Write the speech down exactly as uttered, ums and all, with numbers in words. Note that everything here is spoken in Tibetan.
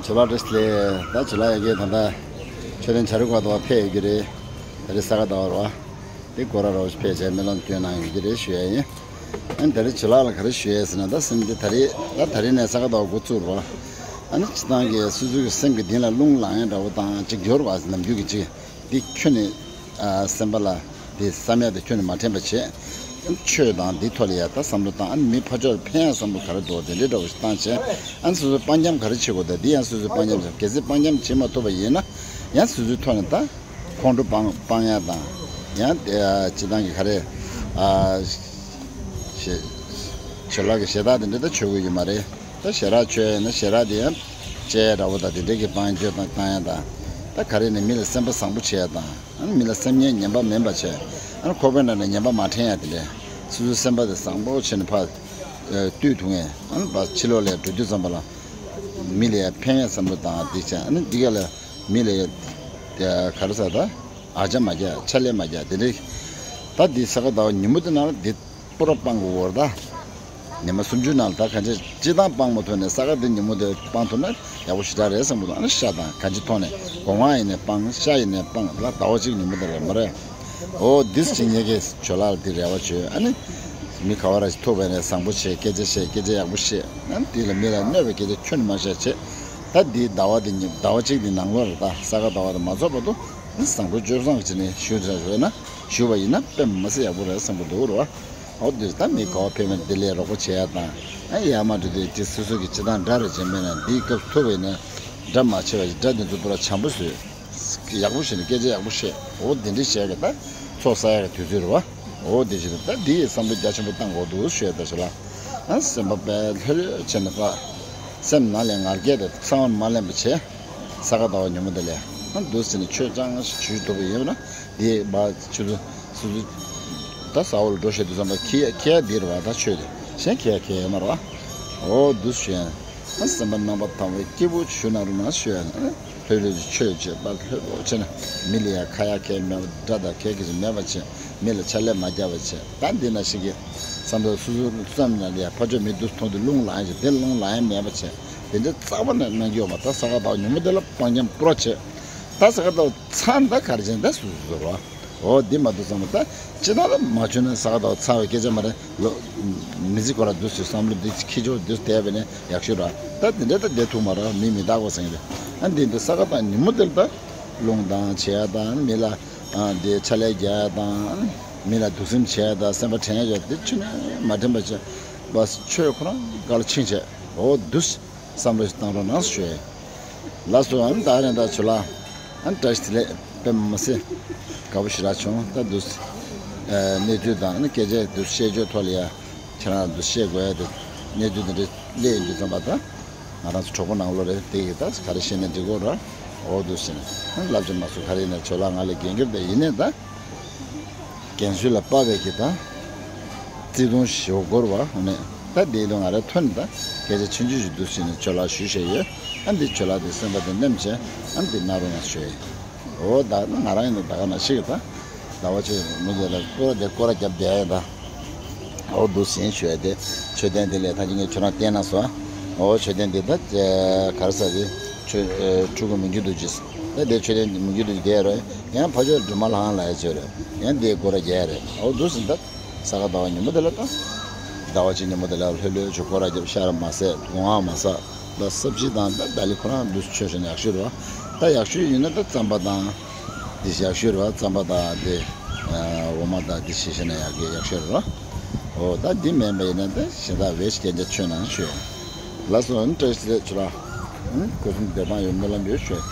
ཇོ་ལགས་བཀྲ་ཤིས་བདེ་ལེགས། ད་ཇོ་ལགས་ཡ་གིས་ད་ལྟ་མཆོད་རྟེན་བྱ་རུང་ཁ་ཐོག་ཕེབས་ཡོད་ཀྱི་རེད། ད་རེས་ས་ག་ཟླ་བ་རེད་བ། དེ་སྐོར་ར་རོགས་ཕེབས་བྱས་སྨོན་ལམ་སྐྱོན་གནང་ཡོད་ཀྱི་རེད་ཞུ་ཡ་ཡིན། ཨ་ནི་ད་རེས་ཇོ་ལགས་ལ་ག་རེ་ཞུ་ཡ་ཟེར་ན། ད་སེམས་འདི་ད་རེས་ད་ད་རེས་ནས་ས་ག་ཟླ་བ་འགོ་བཙུགས་རོགས། ཨ་ནི་སྤྱིར་བཏང་གི་སོ་སོའི་གི་སེམས་ཀྱི་གཏིང་ལ་རླུང་ལངས་ཡ་འདྲ་བོ་དང་གཅིག་འགྱུར་བ་ནམ་རྒྱུན་གྱི་གཅིག་འདི་ཁྱོན་ནས་ཨ་སེམས་པ་ལ་དེ་བསམ་ཡ་དེ་ཁྱོན་ནས་མ་དྲན་པ་བྱེད། ཆོས་དང་འདི་ཐོག་ལ་ཡ་ད་བསམ་བློ་བཏང་། ཨ་ནི་མི་ཕར་ཕྱོགས་ལ་ཕན་ཡ་བསམ་བློ་ག་རེ་འདུག་དེ་འདྲའི་འདྲ་བོ་ཞིག་བཏང་བྱས། ཨ་ནི་སོ་སོའི་སྤང་འཁྱམ་ག་རེ་བྱེད་དགོས་ད་འདི་ཡང་སོ་སོའི་སྤང་འཁྱམ་བྱེད། གལ་སྲིད་སྤང་འཁྱམ་བྱེད་མ་ཐུབ་པ་ཡིན་ན་ཡང་སོ་སོའི་ཐོག་ནས་ད་ཁོང་ཁྲོ་སྤང་སྤང་ཡ་དང་། ཡང་དེ་ཨ་སྤྱིར་བཏང་གི་ག་རེ་ཨ་ཞེ་ཞེ་ལག་གི་ཞེ་དྲག་དེ་འདྲ་ད་ཆོས་གོས་ཡོད་མ་རེད། ད་ཞེ་དྲག་ཆོས་ཡིན་ན་ཞེ་དྲག་དེ་ཡང་བཅད་འདྲ་བོ་དང་དེ་འདྲའི་གི་བཏང་བཅོས་དང་བཏང་ཡ་དང་། ད་ག་རེ་ནས་མི་ལ་སེམས་པ་བཟང་པོ་བྱེད་ཡ་དང་། ཨ་ནི་མི་ལ་སེམས་ཉེས་ངན་པ་མིན་པ་བྱས། ཨ་ནི་ཁོག་པའི་ནང་ནས་ངན་པ་མ་དྲན་ཡ་དེ་འདྲས། སོ་སོའི་སེམས་པ་དེ་བཟང་པོ་བྱས་ནས་ཕར་ཨ་བཏུལ་ཐུབ་མཁན། ཨ་ནི་ཕར་ཕྱི་ལོགས་ལ་འགྲོ་དུས་ཙམ་པ་ལ་མི་ལ་ཡ་ཕན་ཡ་བསམ་བློ་བཏང་བ་དེ་བྱས། ཨ་ནི་འདི་ག་ལ་མི་ལ་ཡ་ག་རེ་ཟ་ད་ཨ་ཅག་མ་རྒྱག་ཕྱག་ལས་མ་རྒྱག་དེ་འདྲས། ད་འདི་ས་ག་ཟླ་བ་ཉིན་མོ་དེ་ནང་ལ་འདི་པུ་ར་སྤང་དགོས་ད། ཉི་མ་སུམ་ཅུ་ནང་ལ་ད་གང་ཅི་སྤྱིར་བཏང་སྤང་མ་ཐུབ་ནས་ས་ག་འདི་ཉིན་མོ་དེ་སྤང་ཐུབ་ན་ཡག་པོ་ཞེ་དྲག་རེད་བསམ་གི་འདུག་ཨ་ནི་ཤ་དང་གང་ཅི་ཐོག་ནས་སྒོ་ང་ཡིན་ནས་སྤང་། ཤ་ཡིན་ནས་སྤང་། ལ་ཟླ་བ་གཅིག་ཉིན་མོ་དེ་རེད་མ་རེད། འོ་འདི་ཅི་ཉེ་གི་ཇོ་ལགས་ལ་འདི་རེ་བ་བྱོས། ཨ་ནི་མི་ག་བ་ར་ཞིག་ཐུག་པ་ཡིན་ནས་བཟང་པོ་བྱེད། སྐད་ཆ་བཤད། སྐད་ཆ་ཡག་པོ་བཤད། ཨ་ནི་འདི་ལ་མི་ལ་གནོད་པའི་སྐད་ཆ་ཁྱོན་ནས་མ་བཤད་བྱེད། ད་འདི་ཟླ་བ་འདི་ཉིན་ཟླ་བ་གཅིག་འདི་ནང་ལོགས་རེད། ད་ས་ག་ཟླ་བ་དེ་མ་རྫོགས་བར་དུ་ཨ་ནི་བཟང་པོ་སྤྱོད་བཟང་བྱས་ནས་ཞུ་ཟེར་ཞུས་ན་ཞུ་བ་ཡིན་ན་དཔེ་མི་སྲིད་ཡག་པོ་རེད་བསམ་གི་འདུག་རེད་བ། འོ་འདིར་ད་མི་ག་བ་ཕེབས་མིན་འདི་ལས་རོགས་པ་བྱེད་ཡ་དང་། ཨ་ཡར་མར་འགྲོ་དུས་ཅི་སོ་སོ་གི་སྤྱིར་བཏང་དགྲ་རེ་བྱེད་མེད་ན་འདིའི་སྐབས་ཐུབ་པ་ཡིན་ན་དགྲ་མ་བྱེད་པ་ཞིག་དགྲ་འདི་ཚོ་པུ་ར་བྱམས་པོ་བཟོས། ཡག་པོ་བྱས་ནས་སྐད་ཆ་ཡག་པོ་བཤད། འོ་འདི་འདྲ་བྱས་གི་ད་ཚོགས་བསགས་ཡ་གི་དུས་ཚོད་རེད་བ། འོ་འདི་བཞིན་ད་འདི་ཡི་བསམ་བློ་རྒྱ་ཆེན་པོ་བཏང་དགོས་འདུག་ཞུ་ཡ་ད་ཞུ་ལ། ཨ་སེམས་པ་དཔེ་ལྷོད་ལྷོད་བྱས་ནས་ཕ་སེམས་ནང་ལས་ངར་སྐད་དེ་གསང་བ་མ་ལེན་པ་བྱས། ས་ག་ཟླ་བ་ཉིན་མོ་དེ་ལས་ཨ་འདུག་ཟེར་ནས་ཆོས་ཅང་ཞུ་ཐུབ་པ་ཡིན་ན། དེ་བ་ཆུ་ཚོད་སུ་ཚོད་ད་ས་འོག་ལ་འགྲོ་བཤད་དུས་ཙམ་པ་ཁྱི་ཁྱི་འདི་རུ་བ་ད་ཆོས་དེ་གཞན་ཁྱི་ཁྱི་ཡོད་མ་རེད་བ། འོ་འདུག་ཞུ་ཡ། ཨ་སེམས་པ་རྣམ་པ་ཐང་བའི་སྐྱེ་བོ་ཞུ་ན་རུ་ན་ཞུ་ཡ། ལྷོད་ལྷོད་ཆོས་བྱེད་པ་ལྷོད་ལྷོད་བྱས་ན་མི་ལ་ཡ་ཁ་ཡ་ཁྱི་མེད་པ། དགྲ་དང་ཁྱི་ཁྱི་ཞིག་མེད་པ་བྱས། མི་ལ་ཕྱག་ལས་མ་རྒྱག་པ་བྱས། ད་འདི་ན་ཞིག་གི་བསམ་བློ་སུ་སུ་བསམ་ན་ལ་ཡ་ཕར་ཕྱོགས་མི་འདུག་མཐོང་དུས་རླུང་ལངས་ཡ་ཞིག་དེ་རླུང་ལངས་ཡ་མེད་པ་བྱས། དེ་འདྲ་རྩ་བ་ནས་གནང་རྒྱུ་ཡོད་མ། ད་ས་ག་ཟླ་བ་ཉིན་མོ་དེ་ལ་སྤང་འཁྱམ་པུ་ར་བྱེད། ད་ས་ག་ཟླ་བ་ཚར་ད་གར་ཕྱིན་ད་སུ་སུ་ཟོར་བ། འོ་འདི་མ་གཏོགས་ཚང་མ་ད་ཅི་ད་ལ་མ་བྱུང་ན་ས་ག་ཟླ་བ་ཚར་བའི་སྐད་ཆ་མ་རེད། ལོ་མི་ཚེ་ཁོ་ར་འདུག་སེ་བསམ་བློ་འདི་ཁྱི་ཆོ་འདུག་བསྡད་པ་ནས་ཡག་ཤོས་ར། ད་དེ་འདྲ་ད་བསྡད་ཐུབ་མ་ར། མི་མི་རྟག་པ་ཟེར་གི་རེད། ཨ་འདི་འདི་ས་ག་ཟླ་བ་ཉིན་མོ་དེ་ལ་ད་རླུང་ལྡང་བྱེད་ཡ་དང་མི་ལ་ཨ་འདི་ཕྱག་ལས་རྒྱག་ཡ་དང་མི་ལ་གདུང་སེམས་བྱེད་ཡ་དང་སེམས་པ་དྲན་ཡ་ཡོད་དེ་ཆུ་ནས་མ་དྲན་པ་བྱས་པ་ཆོས་ཁོ་རང་ག་ལ་ཕྱིན་བྱས། འོ་འདུག་སེ་བསམ་བློ་ཞིག་བཏང་རོགས་གནང་ཞུ་ཡ། ལགས་སོ། ཨ་ནི་ད་རེས་ད་ཆུ་ལ་ཨ་ནི་བཀྲ་ཤིས་བདེ་ལེགས། དཔེ་མི་སྲིད་དགའ་པོ་ཞེ་དྲག་བྱུང་། ད་འདུག་སེ་གནས་ཚུལ་དང་ཨ་ནི་སྐད་ཆ་འདུག་སེ་བཤད་རྒྱུའི་ཐོག་ལ་ཡ་ཁྱེད་རང་འདུག་སེ་བཤད་དགོས་ཡ་དེ་གནས་ཚུལ་དེ་འདྲ་སླེབས་ཡོང་དུས་ཙམ་པ་ད་ང་རང་ཚོ་གྲོགས་པོ་ནང་ལོགས་རེད། དེ་གི་ད་ག་རེ་བཤད་ན་འགྲིག་གོ་ར། འོ་འདུག་སེ་ཨ་ནི་ལབ་ཀྱི་མ་སོང་། ག་རེ་ཡིན་ན་ཆུ་ལ་ང་ལ་འགན་འཁྱེར་དེ་ཡིན་ནའི་ད། རྒན་གསོ་ལ་དཔག་པའི་གི་ད། བརྩེ་དུང་ཞེ་པོ་འཁོར་བ་ནས་ད་འདི་ལོ་ང་རའི་ཐོན་ད་སྐད་ཆ་ཆུང་ཆུང་ཞིག་འདུག་ཟེར་ནས་ཇོ་ལགས་ཞུས་བཞག་ཡོད། ཨ་འདི་ཇོ་ལགས་འདི་སེམས་པ་དེ་ནེམ་བྱས་ཨ་འདི་གནང་རོགས་གནང་ཞུས། འོ་ད་ང་རང་ཡིན་ན་ད་ག་ན་ཤི་གི་ད། ཟླ་བ་ཆེ་མི་དེ་ལ་སྐོར་ར་དེ་སྐོར་ར་རྒྱབ་བསྡད་ཡ་ད། འོ་འདུག་ཟིན་ཞུ་ཡ་དེ། མཆོད་རྟེན་དེ་ལས་ད་ཅི་ངས་ཁྱོད་རང་བསྟན་ན་སོ། འོ་མཆོད་རྟེན་དེ་ད་ག་རེ་ཟ་དེ། ཆོས་ཕྲུ་གུ་མི་འགྱུར་དུ་ཅི། ད་དེ་མཆོད་རྟེན་མི་འགྱུར་དུ་ཅི་དེ་རོ། ཡང་ཕ་ཆོས་སྒྲོལ་མ་ལྷ་ཁང་ལ་ཡ་ཆོས་རེད། ཡང་དེ་སྐོར་ར་རྒྱག་ཡ་རེད། འོ་འདུག་ཟིན་ད། ས་ག་ཟླ་བ་ཉིན་མོ་དེ་ལ་ད། ཟླ་བ་གཅིག་ཉིན་མོ་དེ་ལ་ལྷོད་ལྷོད་ཆོས་སྐོར་ར་རྒྱབ་ཤ་ར་མ་ཟས་སྒོ་ང་མ་ཟ། ད་སབ་ཅི་དང་ད་ད་ལི་ཁོ་རང་འདུག་ཆོས་བྱས་ན་ཡག་ཤོས་རེད་བ། ད་ཡག་ཤོས་ཡིན་ན་ད་རྩམ་པ་དང་། འདི་ཡག་ཤོས་རེད་བ། རྩམ་པ་དང་དེ། འོ་མ་དང་འདི་ཞིག་བྱས་ན་ཡག་གི་ཡག་ཤོས་རེད་བ། འོ་ད་འདི་མེད་པ་ཡིན་ན་ད་གཞན་དག་བེད་སྐྱེལ་རྒྱ་ཆོད་ན་ཆོད། ལགས་སོ། ཨ་ནི་བཀྲ་ཤིས་བདེ་ལེགས་ཆུ་ལགས། ཨ་ནི་སྐུ་གསུམ་བདེ་ཐང་ཡོད་སྨོན་ལམ་ཡོད་ཆོད།